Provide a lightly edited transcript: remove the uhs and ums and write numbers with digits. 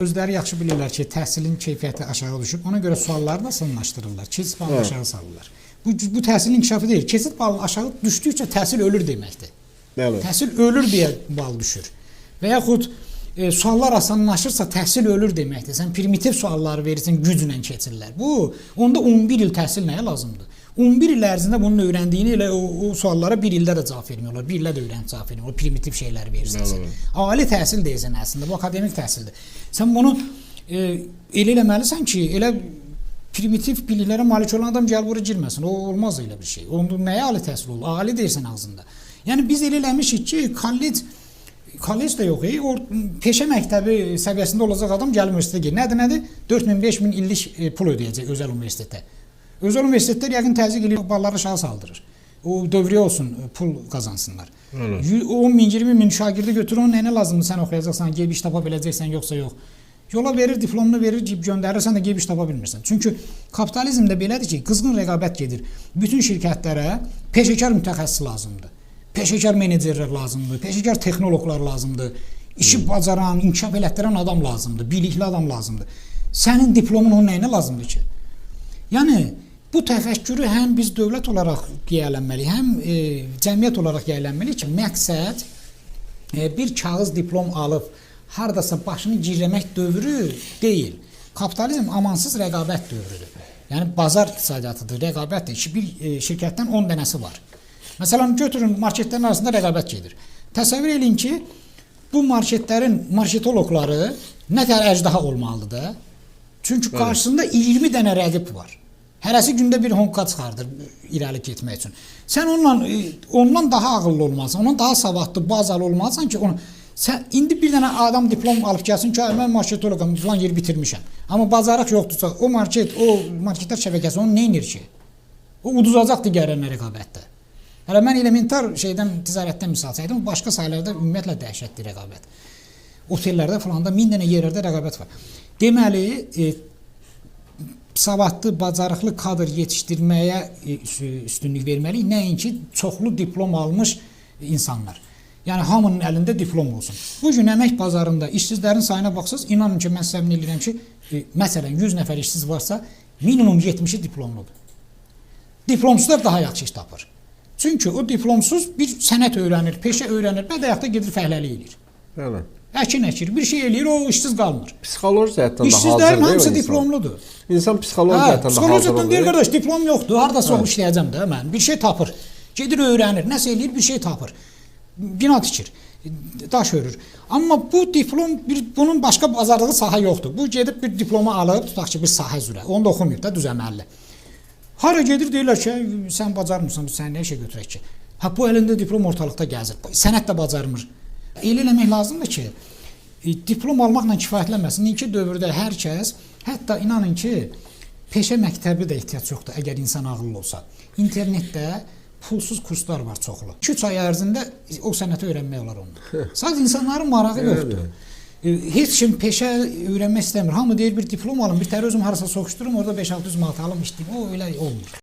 Özləri yaxşı bilirlər ki, təhsilin keyfiyyəti aşağı düşüb. Ona görə sualları da asanlaşdırırlar. Keçid balını aşağı salırlar. Bu təhsilin inkişafı deyil. Keçid balı aşağı düşdükcə təhsil ölür deməkdir. Bəli. Təhsil ölür deyə bal düşür. Və yaxud suallar asanlaşırsa təhsil ölür deməkdir. Sən primitiv sualları verirsən, güclə keçirlər. Bu onda 11 il təhsil nəyə lazımdır? 11 il ərzində bunun öyrəndiyini elə o suallara bir ildə də cavab vermək olar. Bir ildə də öyrənib cavab vermək olar. Primitiv şeyləri verirsən sən. Ali təhsil deyirsən əslində, bu akademik təhsildir. Sən bunu elə eləməlisən ki, elə primitiv biliklərə malik olan adam gəl bura girməsin. O olmaz elə bir şey. Onda nəyə ali təhsil olur? Ali deyirsən ağzında. Yəni biz elə eləmişik ki, kollec də yox, peşə məktəbi səviyyəsində olacaq adam gəlib universitetə girir. Nədir, nədir? 4000, 5000 illik pul ödəyəcək özəl universitetə. Özəl universitetlər yəqin təzyiq eləyir, balları aşağı saldırır. O dövriyyə olsun, pul qazansınlar. 10 min, 20 min şagirdi götürür, onun nəyinə lazımdır? Sən oxuyacaqsan, gedib iş tapa biləcəksən, yoxsa yox. Yola verir, diplomunu verir, göndərir, sən də gedib iş tapa bilmirsən. Çünki kapitalizmdə belədir ki, qızğın rəqabət gedir. Bütün şirkətlərə peşəkar mütəxəssis lazımdır. Peşəkar menecerlər lazımdır, peşəkar texnoloqlar lazımdır. İşi bacaran, inkişaf elətdirən adam lazımdır, bilikli adam lazımdır. Sənin diplomun onun nəyinə lazımdır ki? Yəni bu təfəkkürü həm biz dövlət olaraq yiyələnməliyik, həm cəmiyyət olaraq yiyələnməliyik ki, məqsəd bir kağız diplom alıb hardasa başını girləmək dövrü deyil. Kapitalizm amansız rəqabət dövrüdür. Yəni bazar iqtisadiyyatıdır, rəqabətdir. Bir şirkətdən 10 dənəsi var. Məsələn, götürün marketlərin arasında rəqabət gedir. Təsəvvür eləyin ki, bu marketlərin marketoloqları nə tər əjdaha olmalıdır da. Çünki qarşısında 20 dənə rəqib var. Hərəsi gündə bir honka çıxardır irəli getmək üçün. Sən onunla ondan daha ağıllı olmalısan, ondan daha savadlı, bazalı olmalısan ki, onu sən indi bir dənə adam diplom alıb gəlsin ki, mən marketoloqam, filan yeri bitirmişəm. Amma bacarıq yoxdursa, o market, o marketlər şəbəkəsi onu nə edir ki? O uduzacaq digərlərinə rəqabətdə. Hələ mən elementar şeydən, ticarətdən misal çəkdim, başqa sahələrdə ümumiyyətlə dəhşətli rəqabət. Otellərdə falanda 1000 dənə yerlərdə rəqabət var. Deməli, savadlı, bacarıqlı kadr yetişdirməyə üstünlük verməliyik, nəinki çoxlu diplom almış insanlar. Yəni hamının əlində diplom olsun. Bu gün əmək bazarında işsizlərin sayına baxsaz, inanın ki, mən sizə əmin eləyirəm ki, məsələn 100 nəfər işsiz varsa, minimum 70-i diplomludur. Diplomsuzlar daha yaxşı iş tapır. Çünki o diplomsuz bir sənət öyrənir, peşə öyrənir, bədəyaqda gedir fəhləlik eləyir. Bəli. Əkin əkir, bir şey eləyir, o işsiz qalmır. Psixoloji cəhətdən də İşsizlərin hazır hamısı insan. diplomludur. İnsan psixoloji Hə, cəhətdən də psixoloji hazır cəhətdən deyir olur. qardaş, diplom yoxdur, hardasa hə. İşləyəcəm də mən. Bir şey tapır. Gedir öyrənir, nəsə eləyir, bir şey tapır. Bina tikir, daş hörür. Amma bu diplom bir bunun başqa bacardığı sahə yoxdur. Bu gedib bir diploma alıb, tutaq ki, bir sahə üzrə. Onu da oxumayıb da düz əməlli. Hara gedir deyirlər ki, sən bacarmırsan, biz səni nə işə götürək ki? Ha bu əlində diplom ortalıqda gəzir. Sənət də bacarmır. Elə eləmək lazımdır ki, diplom almaqla kifayətlənməsin. İndiki dövrdə hər kəs, hətta inanın ki, peşə məktəbi də ehtiyac yoxdur əgər insan ağıllı olsa. İnternetdə pulsuz kurslar var çoxlu. 2-3 ay ərzində o sənəti öyrənmək olar ondan. Sadəcə insanların marağı yoxdur. Heç kim peşə öyrənmək istəmir. Hamı deyir bir diplom alım, bir tər özüm harasa soxuşdurum, orada 5-600 manat alım, işləyim. O elə olmur.